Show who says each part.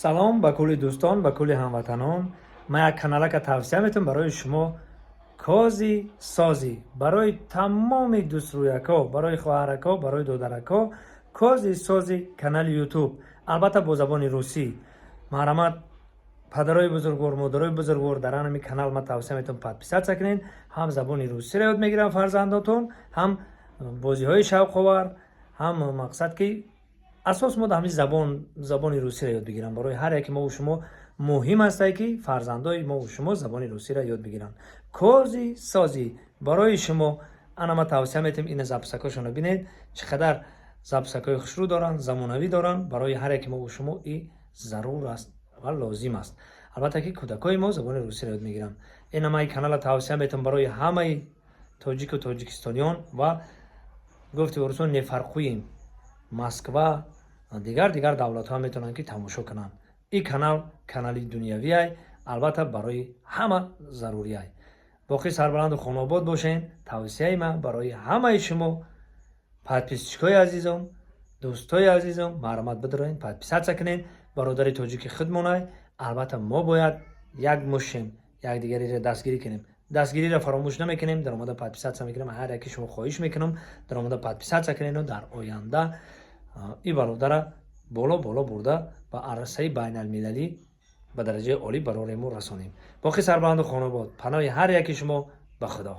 Speaker 1: Салом ба кулли дӯстон, ба кулли ҳамватанон. Ман як каналака тавсия метавам барои шумо, Кози Созӣ, барои тамоми дӯстрӯяко, барои хоҳарако, барои додарако. Кози Созӣ, канали Ютуб, албатта бо забони русӣ. Марҳамат, падарои бузургвор, модарои бузургвор, дар ҳамин канал ман тавсия метавам, подписаться кунед. Ҳам забони русиро ёд мегирам фарзандотон, ҳам бозиҳои шавқовар, ҳам мақсад ки асос мо ҳамин забон, забони русиро ёд бигирам. Барои ҳар яке мову шумо муҳим астае, ки фарзандои мову шумо забони русиро ёд бигиранд. Кози Созӣ барои шумо ана ма тавсия метавам. Ина записакҳошонро бинед, чӣ қадар записакҳои хушрӯ доранд, замонавӣ доранд. Барои ҳар яке мову шумо и зарур аст ва лозим аст, албатта, ки кӯдакҳои мо забони русиро ёд мегиранд. Ина ма канала тавсия метавам барои ҳамаи тоҷику тоҷикистониён ва гуфти урусо не фарқуем, Москва, дигар дигар давлатҳо метавонанд, ки тамошо кунанд. Ин канал канали дунявиай, албатта, барои ҳама заруриай. Боқӣ сарбаланду хонаобод бошен. Тавсияи ман барои ҳамаи шумо, подписчикҳои азизом, дӯстои азизом, марҳамат, бидроен, подписаться кунед. Бародари тоҷики худмонай, албатта, мо бояд як мушем, якдигареро дастгирӣ кунем. Дастгириро фаромӯш намекунем, дар омада подписаться мекунем. Ҳар яке шумо хоҳиш мекунам, дар омада подписаться кунеду дар оянда ин бародара боло боло бурда, ба арсаи байналмилалӣ ба дараҷаи олӣ барорему расонем. Боқӣ сарбаланду хонаобод, паноҳи ҳар яки шумо ба Худо.